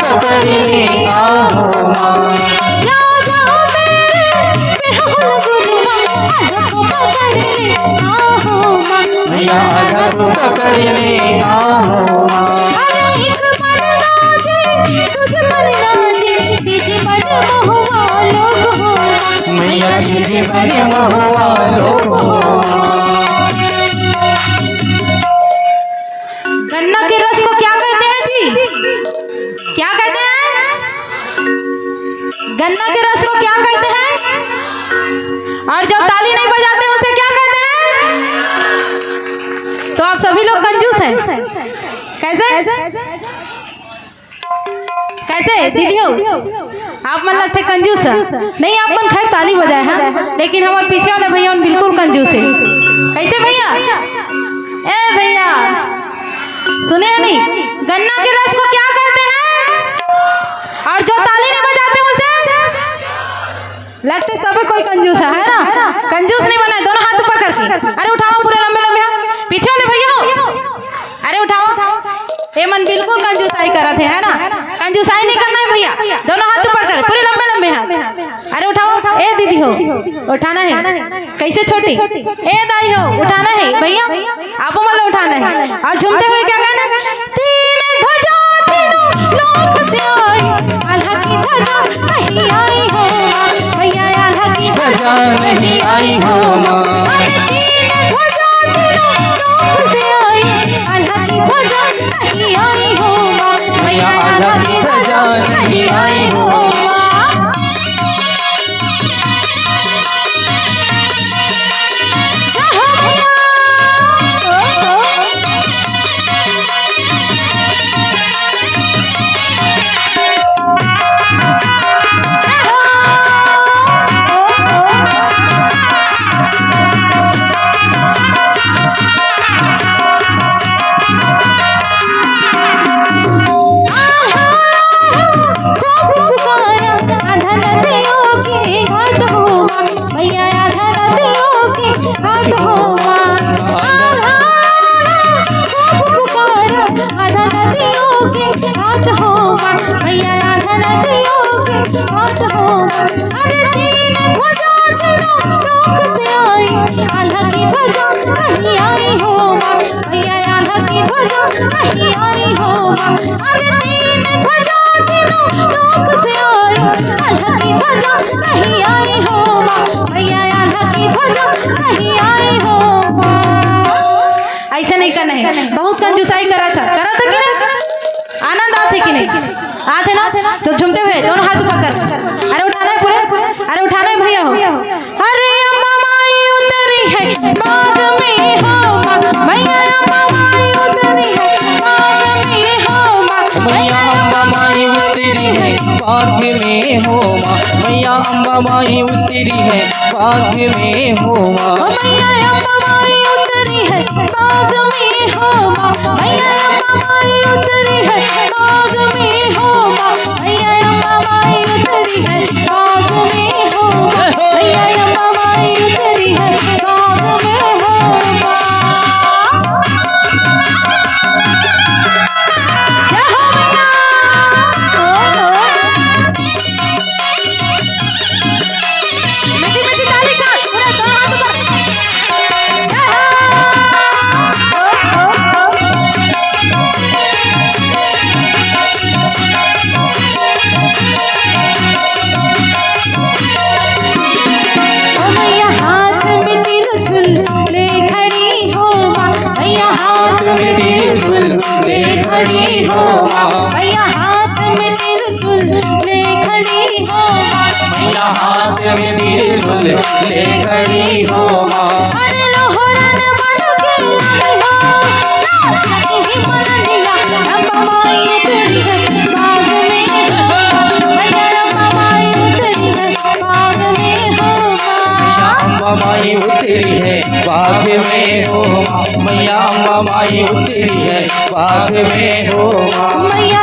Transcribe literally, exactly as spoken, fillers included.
पकड़ ले आहो माँ। या जाओ मेरे बेहुल गुरुआ, आधा को पकड़ ले आहो माँ। मैया आधा को पकड़ ले आहो माँ। अरे एक मन राजे, तुझ मन राजे, बीज बन महुआ लोग हो माँ। मैया बीज बन महुआ लोग हो माँ। गन्ना के रस को क्या कहते हैं जी? क्या कहते हैं? गन्ना के रस को क्या कहते हैं? और जो ताली नहीं बजाते, उसे क्या कहते हैं? तो आप सभी लोग कंजूस हैं। कैसे? कैसे दीदी हो? आप मन लगथे कंजूस ह। नहीं, आप मन खैर ताली बजाए हैं, लेकिन हमर पीछे वाले भैया मन बिल्कुल कंजूस हे। कैसे भैया? ए भैया, सुने हैं नहीं? गन्ना के रस को क्या कहते हैं? और जो ताली नहीं बजाते उसे? लगथे सभी कोई कंजूस है, है ना? कंजूस नहीं बना है, दोनों हाथ ऊपर करके। अरे उठाओ पूरे लंबे लंबे हाथ। पीछे वाले भैया हो, अरे उठाओ। ए मन बिल्कुल कंजूसाई करत हे, है ना? कंजूसाई नहीं करना है भैया, दोनों हाथ ऊपर कर, पूरे लंबे लंबे हाथ। अरे उठाओ, ए दीदी हो, उठाना है। कैसे छोटी? ए दाई हो, उठाना है भैया, आपो मन ला उठाना है। और झूमते हुए क्या गाना? तीन ध्वजा तीनों लोक से आई, आल्हा की ध्वजा नहीं आई हो माँ, भैया आल्हा की ध्वजा नहीं आई हो माँ। अरे तीन ध्वजा तीनों लोक से आई, आल्हा की ध्वजा नहीं आई हो माँ, भैया आल्हा की ध्वजा नहीं आई हो माँ। ऐसे नहीं करना है, बहुत कंजूसाई करा था, करा था कि नहीं? आनंद आथे कि नहीं? आथे ना? तो झूमते हुए दोनों हाथ ऊपर कर। अरे उठाना है पूरे, अरे उठाना है भैया हो। अरे अम्बा माई उतरी है बाग में हो माँ, मैया अम्बा माई उतरी है बाग में हो माँ। मैया अम्बा माई उतरी है बाग में हो माँ, मैया अम्बा माई उतरी है बाग में हो माँ। ओ मैया अम्बा माई उतरी है बाग में हो माँ, मैया अम्बा माई उतरी है बाग में हो माँ, मैया अम्बा माई उतरी है बाग में हो माँ, मैया अम्बा माई उतरी है बाग में हो माँ। जय हो मैया। ओ, ओ। मीठी मीठी ताली का पूरा दोनों हाथ ऊपर। ओ मैया हाथ में त्रिशूल ले खड़ी हो माँ, मैया हाथ में त्रिशूल ले खड़ी हो माँ, मैया हाथ में त्रिशूल ले खड़ी हो माँ, मैया हाथ में त्रिशूल ले खड़ी हो माँ। अरे लोहरन बन के आई हो, नाचत ही मननिया, अम्बा माई तेरी है बाग में हो, मैया अम्बा माई तेरी है बाग में हो माँ। मैया अम्बा माई उतरी है बाग में हो माँ, मैया अम्बा माई उतरी है बाग में हो माँ। मैया